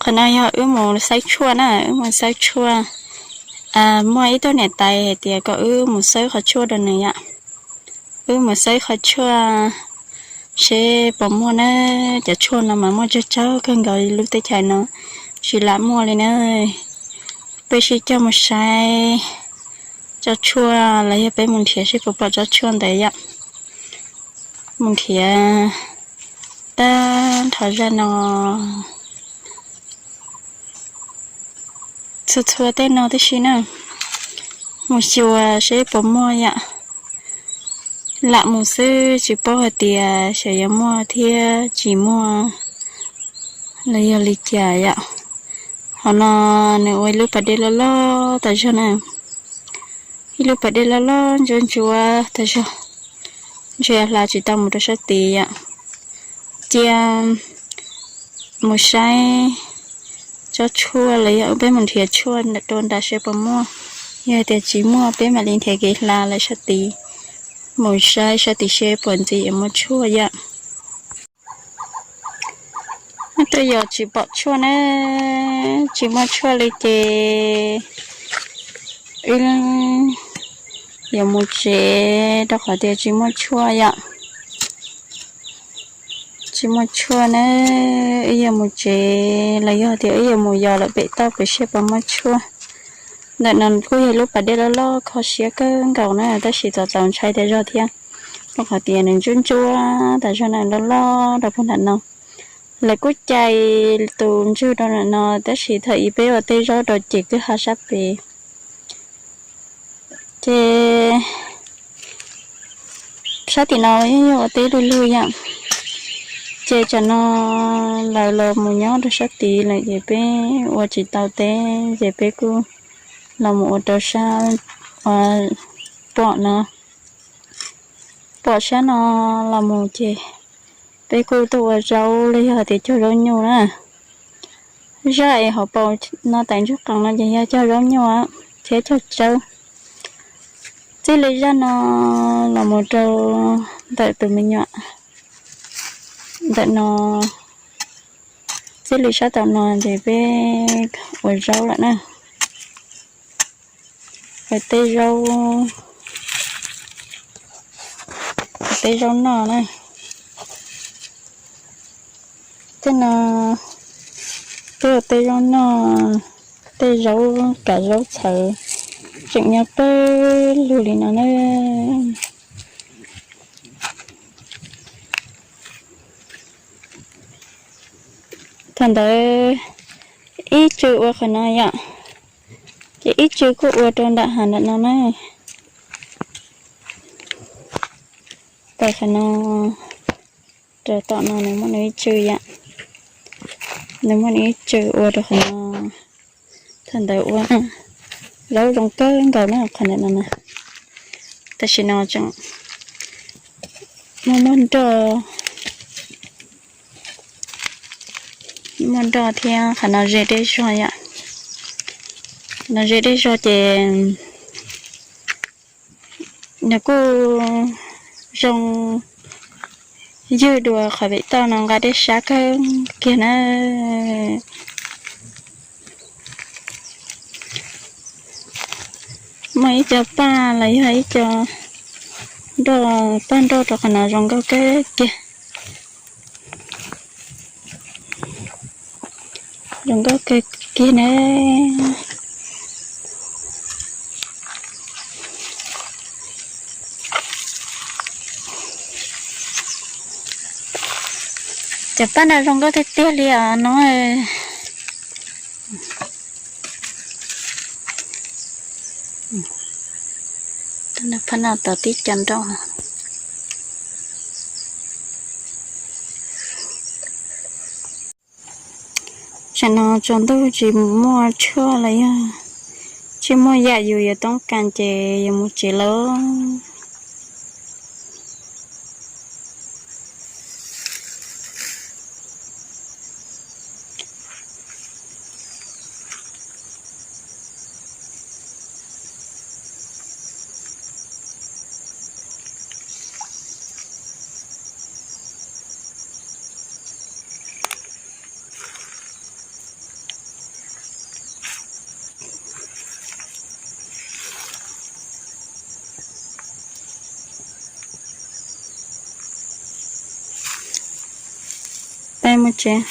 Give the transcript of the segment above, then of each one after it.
Qhov no yog wb mus xawb tshuaj na, wb mus xawb tshuaj. Muaj ib tug niam tais hais tias kom wb mus xawb qhov tshuaj rau nws yom. Wb mus xawb qhov tshuaj seb puas muaj na. Cov tshuaj no mas muaj tsawg tsawg kawg nkaus lub teb chaws no, tsis lam muaj li na. Peb sib coj mus saib tsob tshuaj los yog peb mus nrhiav seb puas pom tsob tshuaj ntawd yom. Mus nrhiav tag nrho zaj no txhua txhua tej no tib si na, mus xyuas seb puas muaj yom. Lam mus xwb tsis paub hais tias xyov yuav muaj thiab tsis muaj los yog li cas yom. Qhov no nws ua ib lub pas dej loj loj tas zog na, ib lub pas dej loj loj ntsuab ntsuab tas zog, ntshe hla tsis tau mus rau sab tid yom. Cia mus saib tsob tshuaj los yog peb mus nrhiav tshuaj rau nram seb puas muaj. Yog tias tsis muaj peb mam li nrhiav kev hla lawm sab tid, mus saib sab tid seb puas ntxim yuav muaj tshuaj yom. Neb twb yog tsis pom tshuaj na, tsis muaj tshuaj li ces wb yuav mus tsev rau qhov tias tsis muaj tshuaj yom. Tsis muaj tshuaj na, wb yuav mus tsev los yog tias wb yuav mus yos lawm pem toj pem seb puas muaj tshuaj. Ntawm no kuj yog lub pas dej loj loj kho siab kawg nkaus na, tab sis txaus txaus ntshai tas zog thiab, rau qhov tias nws ntsuab ntsuab tas zog na, loj loj rau puag nram no. Lawv kuj cais tus ntsug rau nram no, tab sis thaum ub peb ua teb zaub rau ces kwj ha sab pem. Ces sab tim no yeej yog ua teb lwj lwj yom. Ces tsam no lawv los mus nyob rau sab tid lawm ces peb ua tsis tau teb ces peb kuj los mus ua rau sab pom no. Pom sab no los mus ces peb kuj tuaj ua zaub los yog tias cog zaub nyuj na. Zaj es hauv paus no tais ntsuag qees no ces yog cog zaub nyuj thiab cog tsawb. Txij li zaj no los mus rau ntawm tus me nyuam ntawm no, txij li sab tom no ces peb ua zaub lawm na. Ua teb zaub, ua teb zaub noj na. Tej no peb ua teb zaub noj, tej zaub kav zaub txhawv tseem nyob pawg lug li no na. Thaum ntawd ib tsw ua qhov no yom, ces ib tsw kuj ua rau nram hav nram no na. Tau qhov no rau tom no nws muaj nws ib tsw yom, nws muaj nws ib tsw ua rau qhov no. Thaum ntawd ua zaub zoo kawg nkaus na qhov ntawm no na. Tam sim no tseem muaj muaj nroj, muaj nroj thiab qhov no ze dej zog yom. No ze dej zog ces nws kuj zoo ywg dua qhov pem toj no nqa dej sab kawg kiag na. Muaj ib co paj los yog ib co nroj, paj nroj rau qhov no zoo nkauj kawg kiag. Zoo nkauj kawg kiag na. Cov paj no zoo nkauj tiag tiag li os no. Paj no tau tib co nroj. Tsam no tsaus ntuj tsis muaj tshuaj los yog tsis muaj yam yus yuav toob kas ces yuav mus tsev lawm. Peb mus tsev.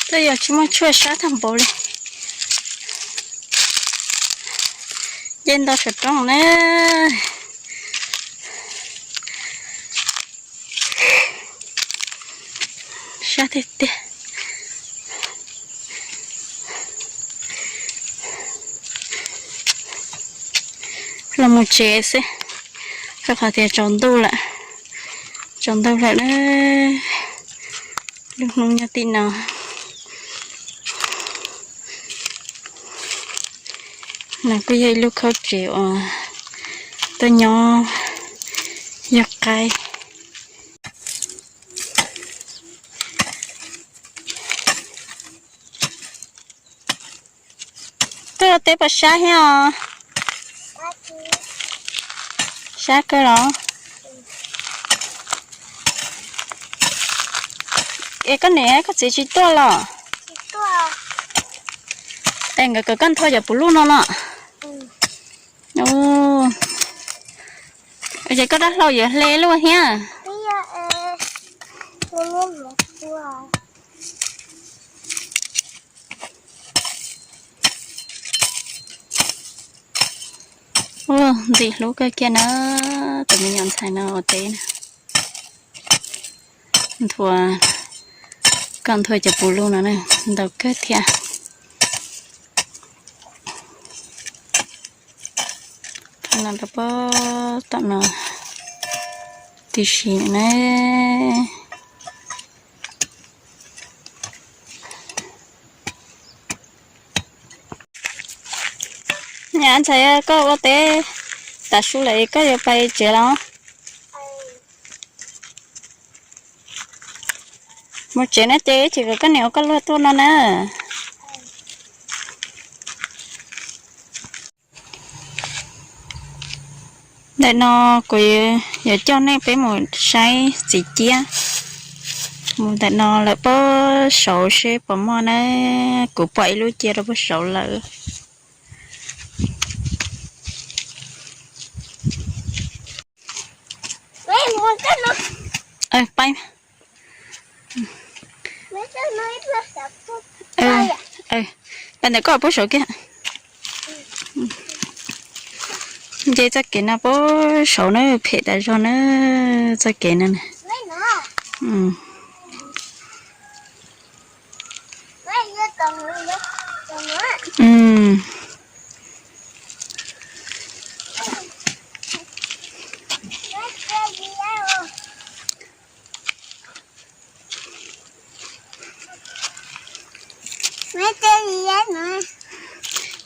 Twb yog tsis muaj tshuaj sab tag npaum li. Nce nto saum roob na. Sab tiag tiag. Los mus tsev xwb, rau qhov tias tsaus ntuj lawm, tsaus ntuj lawm na. Lub hnub nyob tim no, no kuj yog ib lub khaub tsev uas tuaj nyob yog qaib. Koj ua teb puas sab thiab os? Sab kawg los? Es koj niam koj txiv tsis tuaj los? Es nkawd kom koj nthua cov puv luj no no? Ces koj dab hlau yuav hle luaj thiab. Ua ntxim hlub kawg kiag na, tus me nyuam ntxhais no ua teb na. Nthua, koj nthua cov puv luj no na, ntau kawg thiab. Thaum no rau pob tom no tib si na. Nyab ntxhais, koj ua teb tas su lawm koj yuav pais tsev los? Mus tsev na ces ib chim kom koj niam ua koj luag tuaj no na. Ntawm no kuv yuav coj nej peb mus saib txiv ciab. Mus ntawm no lawm puag saud seb puas muaj na. Kuv pom ib lub cia rau puag saud lawm. Pais ntawm koj puag saud kiag. Nce txoj kev no puag saud na, phem tas zog na, txoj kev no na.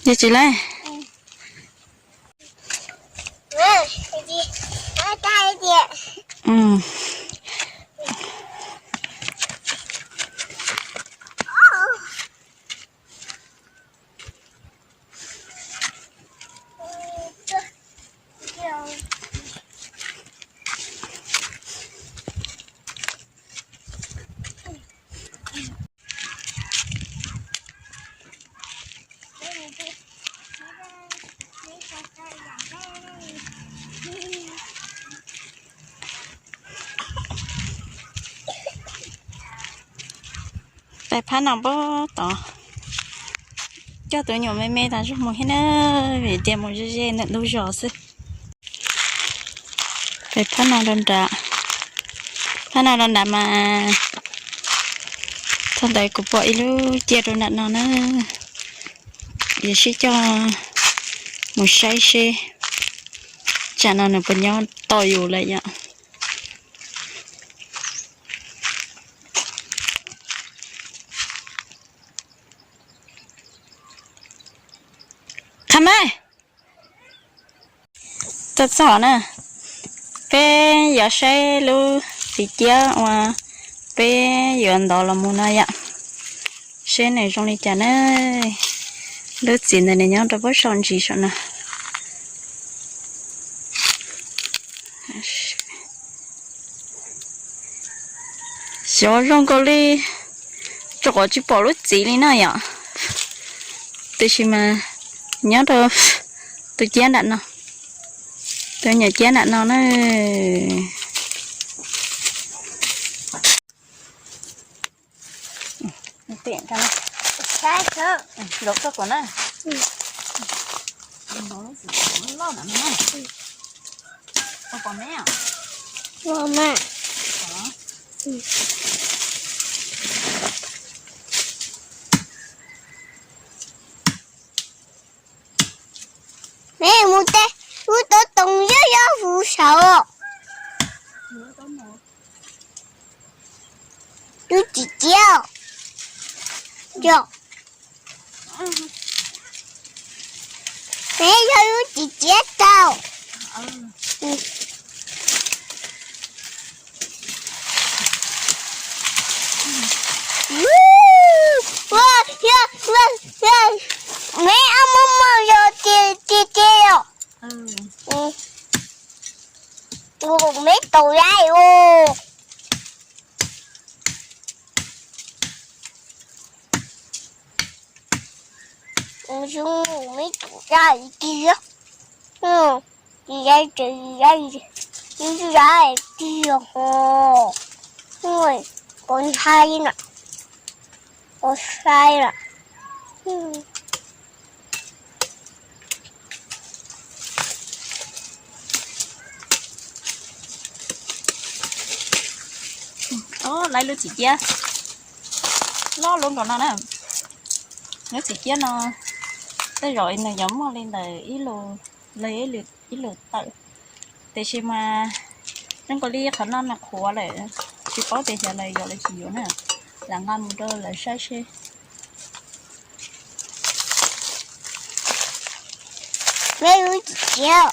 Yog tsis laij. Tais phab no npab tod, coj tus nyuam me me tas zog mus thiab na, vim tias mus ze ze ntawm ntug zos xwb. Tais phab no rau nrad, phab no rau nrad mas Thaum ntawd kuv pom ib lub ciab rau nram no na, yuav sib coj mus saib seb tsam no nws puas nyob tos yus lawm yom. Qhov mas txog txog na, peb yuav saib lub txiv ciab uas peb yuav ntov los mus no yom, seb nws zoo li cas na. Lub txiv ntawd nws nyob rau pob saum ntsis saum no. Xyov zoo nkaus li, rau qhov tsis pom lub txiv li na yom. Tiam sis mas nyob rau tus ciab nram no, tus nyuam ciab nram no na. Neb mus tej lub tauv toom yog yog huv saud. Lub txiv ciab yog, neb yog lub txiv ciab tau. Neb ob muaj muaj yog tiag tiag os. Neb tau lawm os. Zoo, meb tub zab tiag, tsis zab tsev, tub zab tiag ho. Koj ntshai na, koj sai na. Lawv lub txiv ciab loj loj nkaus no na. Lub txiv ciab no tej zaum nws yuav muaj li ntawm ib lus, ib lus tawm, tiam sis mas zoo nkaus li qhov no nws qhuav lawm, tsis paub tias xyov nws yuav los tsis yuav na. Lam nqa mus rau lawv saib seb. Neb lub txiv ciab,